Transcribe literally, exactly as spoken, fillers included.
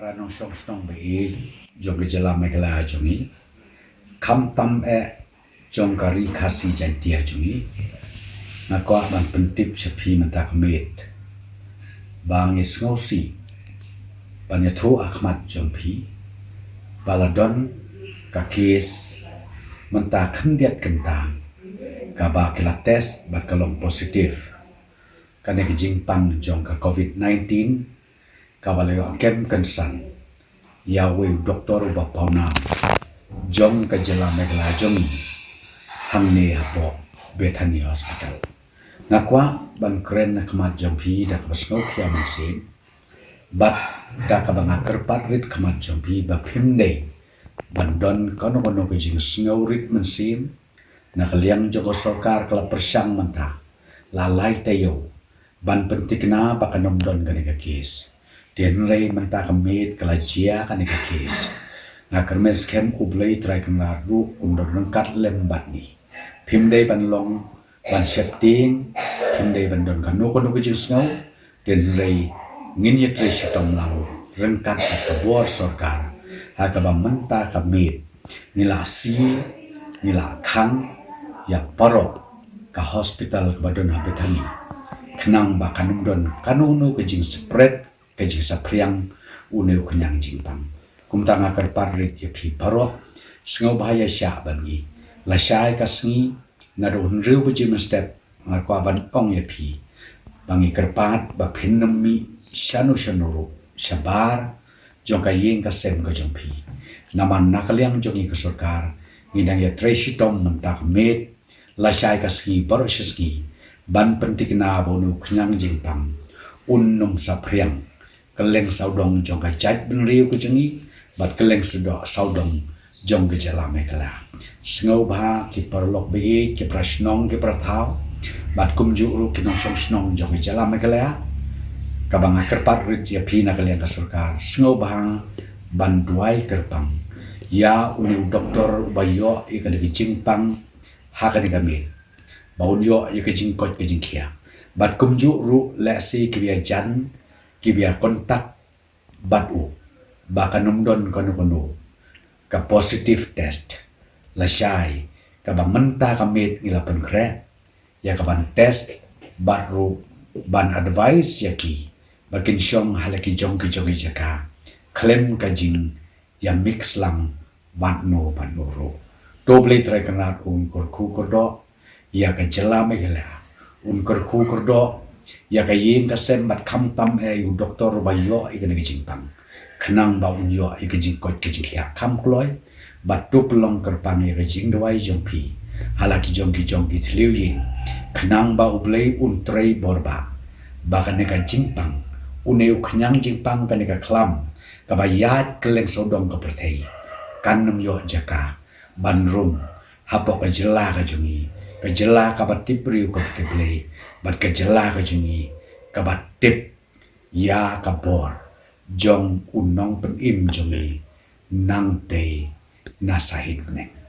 Para nongshong shnong ba ïeit jong ka jylla Meghalaya jong ngi, khamtam eh jong ka Ri Khasi Jaiñtia jong ngi, nga kwah ban pyntip sha phi mynta ka miet ba ngi sngewsih ban ïathuh ha khmat jong phi ba la don ka case mynta khyndiat kynta kaba ki la test bad ka long positive kane ka jingpang jong ka covid nineteen, kaba la ïoh kem kynsan ïa uwei u doktor uba pawnam jong ka jylla Meghalaya jong ngi hangne hapoh Bethany Hospital. Nga kwah ban kren ha khmat jong phi da kaba sngewkhia mynsiem bad da kaba nga kyrpad rit khmat jong phi ba phim dei ban don kano kano ka jingsngewrit mynsiem na ka liang jong ka sorkar. Ka la pyrshang mynta la lai taïew ban pynthikna ba kan ym don kane ka case. Te hynrei mynta ka miet ka la jia kane ka case. Nga kyrmen skhem U Blei Trai Kynrad ruh un don ryngkat lem bad ngi. Phim dei ban long ban sheptieng, phim dei ban don kano kano ka jingsngew. Te hynrei ngin ïatrei shitom lang ryngkat bad ka bor sorkar ha kaba mynta ka miet ngi la siew, ngi la khang ïa baroh ka hospital kaba don ha Bethany, khnang ba kan ym don kano kano ka jingspread, ka jingsaphriang une u khñiang jingpang. Kumta nga kyrpad rit ïa phi baroh, sngewbha ïa shah bad ngi. Lashai ka sngi naduh hynriew baje mynstep, nga kwah ban ong ïa phi ba ngi kyrpad ba phin nym mih shano shano ruh shabar jong ka ïing ka sem ka jong phi. Namar na ka liang jong ngi ka sorkar, ngi dang ïatrei shitom mynta ka miet lashai ka sngi baroh shi sngi ban pynthikna ba une u khñiang jingpang un nym saphriang kylleng sawdong jong ka jaitbynriew ka jong ngi bad kylleng sawdong jong ka jylla Meghalaya. Sngewbha ki paralok ba ïeit, ki para shnong, ki para thaw bad kumjuh ruh ki nongshong shnong jong ka jylla Meghalaya, kaba nga kyrpad rit ïa phi na ka liang ka sorkar, sngewbha ban duwai kyrpang ïa une u doktor uba ïoh ïa kane ka jingpang ha kane ka miet, ba un ïoh ïa ka jingkoit ka jingkhiah. Bad kumjuh ruh lehse kiba ïajan, kiba ïakontak bad u, ba kan ym don kano kano ka positive test lashai kaba mynta ka miet ngi la pynkhreh ïa ka ban test bad ruh ban advice ïa ki ba kin shong ha la ki jong ki jong ki jaka khlem ka jingïamix lang bad no bad no ruh. To U Blei Trai Kynrad un kyrkhu kyrdoh ïa ka jylla Meghalaya, un kyrkhu kyrdoh ïa ka ïing ka sem bad khamtam eh ïa u doktor uba ïoh ïa kane ka jingpang, khnang ba un ïoh ïa ka jingkoit ka jingkhiah kham kloi. Bad to pynlong kyrpang ïa ka jingduwai jong phi ha la ki jong ki jong ki thliew ïing, khnang ba U Blei un trei bor ba, ba kane ka jingpang, une u khñiang jingpang, kane ka khlam kaba ïaid kylleng sawdong ka pyrthei, kan nym ïoh jaka ban rung hapoh ka jylla ka jong ngi, ka jylla kaba tip briew kaba tip Blei, bad ka jylla ka jong ngi kaba tip ïa ka bor jong u nongpynim jong ngi, Nangtei Nasahi Dneng.